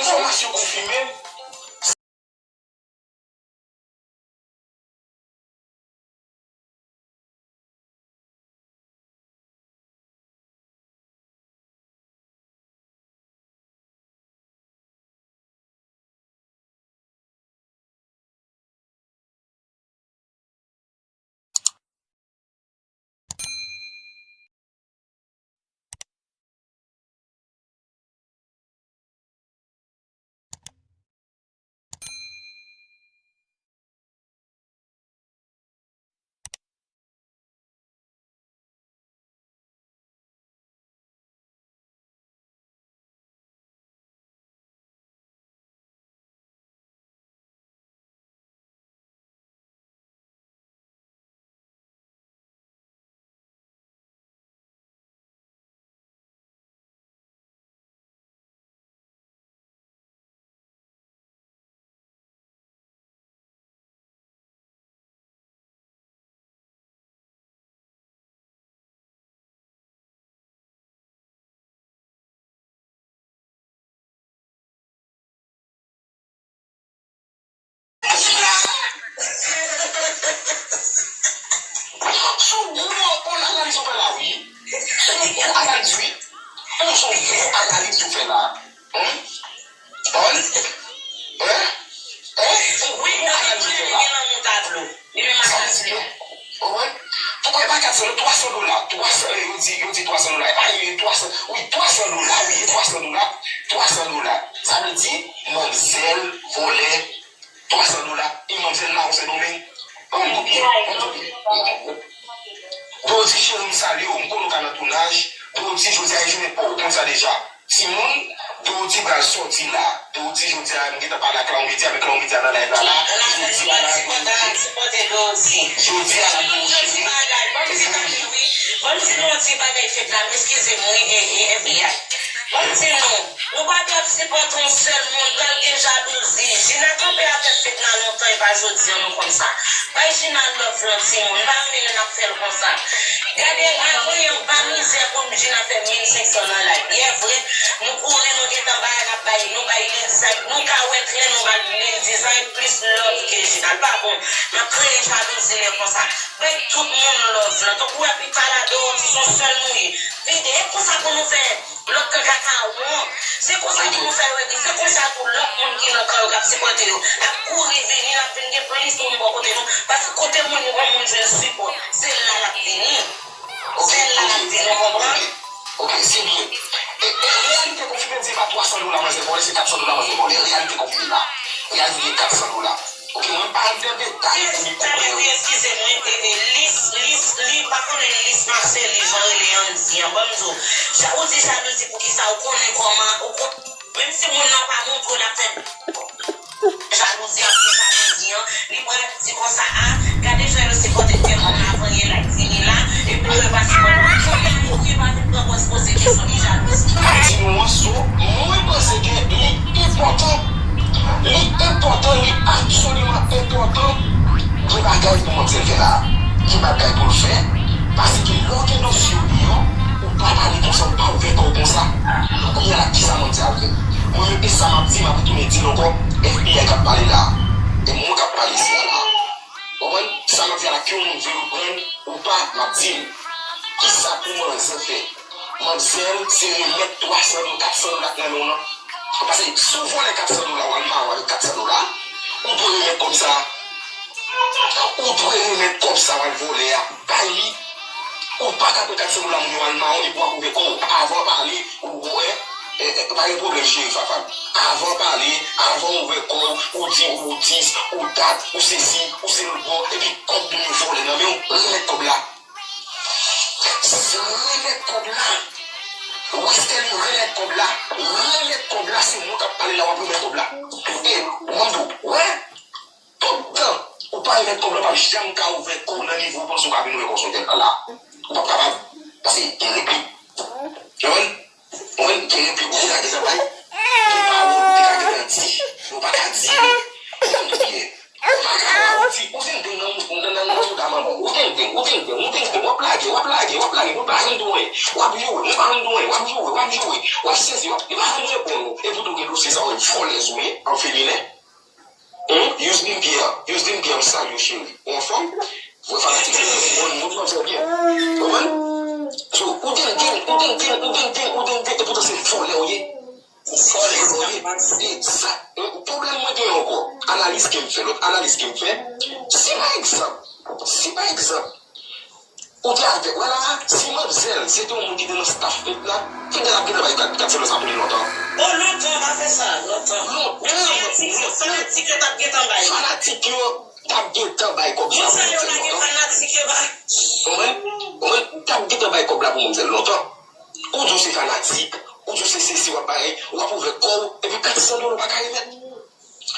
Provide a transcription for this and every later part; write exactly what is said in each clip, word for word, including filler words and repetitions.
Enfòmasyon konfime. Kat san, twa san dola, twa san, eh, yo di, yo di twa san dola. E pa, eh, twa san, wi, twa san dola, wi, twa san dola, twa san dola. Sa vle di, manmzèl vòlè twa san dola, e manmzèl mawon Sendomeng. Ban m di w byen, ban m di w byen. Dorothy cheri, m salye w, m konnen w ka nan tounaj. Dorothy, jodi a e jounen pa w, ou konn sa deja. Timoun, Dorothy pral sòti la. Dorothy, jodi a, m gentan pale ak Clown Media, men Clown Media nan live la la. Jodi a la, Dorothy. Jodi a la, Dorothy. Ban m di nou yon ti bagay, fèt la, eskize m, wi, e, e, F B I. Ban m di nou, nou pa dwe ap sipòte yon sèl moun, pral gen jalouzi. Jina kanpe avèk fèt la lontan, e pa jodi a nou konn sa. Bay Jina love lan timoun, m pa renmen lè n ap fè l konsa. Gade, avan yè, m pa mizè pou Jina fè mil senk san nan live. Yè vre, nou kouri, nou gentan bay, n ap bay, nou bay Lil Zay, nou ka wè klè, nou bay Lil Design plis love ke Jina. L pa bon, n ap kreye jalouzi lè konsa. Bay tout moun love lan. Tankou w ap pale a Dorothy, se yon sèl nou ye. Vide, e konsa pou nou fè lòt tan kaka won. Se konsa pou nou fè yo epi se konsa tou lòt moun ki nan kan yo k ap sipòte yo ap kouri vini, n ap vin gen plis moun bò kote nou. Paske kote moun yon moun jwenn sipò, se la l ap vini. Se la l ap vini, ou konprann? Ok, se byen. E, e reyalite konfime di e pa twa san dola manzè vòlè, se kat san dola manzè vòlè. Reyalite konfime la. Reyalite gen kat san dola. Ok, mwen pa antre nan detay pou li konprann. Eskize m, wi, e, e, lis, lis, li, m pa konnen lis Marcely, jan rele an di an. Ban m di w, ja-, ou di jalouzi poukisa, ou konnen kòman, ou kon-, menm si moun nan pa montre w, l ap fè jalouzi, ap fè jalouzi an, li pral di konsa, a, gade jan yo sipòte tèl moun avan yè la, vini la, epi yo pa sipòte. Kounye a, yo pa vin pran pòz poze kesyon, li jalouzi. Di nou an so, mwen panse ke li enpòtan. Li enpòtan, li absoliman enpòtan. Gen bagay pou manmzèl fè la. Gen bagay pou l fè. Paske lè w gen dosye w deyò, ou pa pale konsa, ou pa ouvè kò w konsa. Kounye a la, kisa manmzèl ap fè? Mwen menm, e sa m ap di, m ap retounen di l ankò, F B I k ap pale la. E mwen k ap pale isi a la. Konprann? Sa m ap di a la, ke yon moun vle reprann ou pa, m ap di l. Kisa pou manzè fè? Manmzèl, se remèt twa san dola, kat san dola k nan men w lan. Paske si w vòlè kat san dola, w al mawon avèk kat san dola, ou dwe remèt kòb sa. Ou dwe remèt kòb sa w al vòlè a bay li. Ou pa ka pran kat san dola moun yo al mawon epi w ap ouvè kò w. Avan w pale, ou wè, e, e, pa gen pwoblèm cheri Fafa. Avan w pale, avan w ouvè kò w, ou di ou dis, ou dat, ou sesi, ou se lòt bò, epi kòb moun yo vòlè nan men w, remèt kòb la. Remèt kòb la. Westerlie, remèt kòb la. Remèt kòb la, se mwen k ap pale la, w ap remèt kòb la. E, mwen di w, wè, tout tan ou pa remèt kòb la, w p ap janm ka ouvè kò w nan nivo w panse w ka vin ouvè kò w sou entènèt la. Ou p ap kapab. Paske gen replik. Konprann? Mwen, gen replik ou te ka gentan bay, gen pawòl ou te ka gentan di, nou pa ka di yo. Ou pa ka, ou di, ou tenten nan, nan, nan, nan mouda manman w. Ou tenten, ou tenten, ou tenten. W ap lage, w ap lage, w ap lage. Mwen pa janm di w anyen. W ap joure, mwen pa janm di w anyen. W ap joure, w ap joure. W ap sezi, w ap, yo pa janm reponn ou. Epi tou gen dosye sa w, vòlèz ou ye, an feminen. Hum, Yusdin Pierre, Yusdin Pierre, m salye w, cheri. Ou anfòm? Vre fanatik, ou konn moun, ou konn fè byen. Konprann? So, ou tenten, ou tenten, ou tenten, ou tenten, epoutan se vòlè w ye. Vòlè w ye. E sa, pwoblèm mwen genyen ankò. Analiz ke m fè, lòt analiz ke m fè. Si pa egzanp, si pa egzanp, ou te avèk, wè la, si manmzèl, se te yon moun ki te nan staff pèp la, fidèl ap gentan bay kat, kat sèl sa pou li lontan. Bon, lontan, pa fè sa, lontan. Lontan, fanatik, fanatik yo t ap gentan bay. Fanatik yo t ap gentan bay kòb sa pou manmzèl lontan. Fanatik yo pa. Konprann? Konprann? T ap gentan bay kòb la pou manmzèl lontan. Ou di w se fanatik, ou di w se sesi, w ap bagay, w ap ouvè kò w, epi kat san dola w pa ka remèt.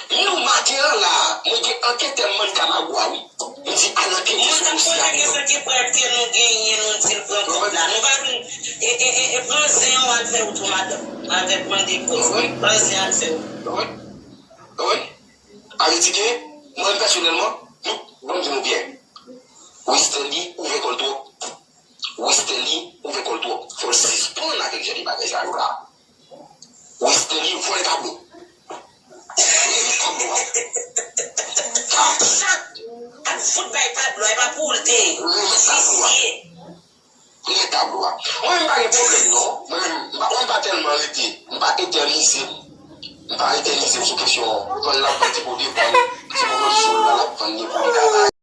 Nou maten an la, mwen gen anketè m mande Kamagwa, wi. M di al ankete sou dosye a pou mwen. Mwen t ap poze kesyon ki prèv ke nou genyen, nou di l pran kòb la. Nou pa vin, e, e, e, e pran zen an, w al fè wout ou, madanm. Avèk mande pòz. Pran zen an, al fè wout. Wi. Wi. Sa vle di ke, mwen pèsonèlman, nou, ban m di nou byen. Westerlie ouvè kò l twòp. Westerlie ouvè kò l twòp. Fò l sispann avèk jan de bagay sa yo la. Westerlie vòlè tablo. Vòlè tablo a. Chat ap fout bay tablo a, e pa pou l te ye. Vòlè tablo a. Visye. Vòlè tablo a. Mwen menm m pa gen pwoblèm non. Mwen menm m pa, mwen m pa tèlman rete. M pa etènize m. M pa etènize m sou kesyon vòl la, m pa di pou defann.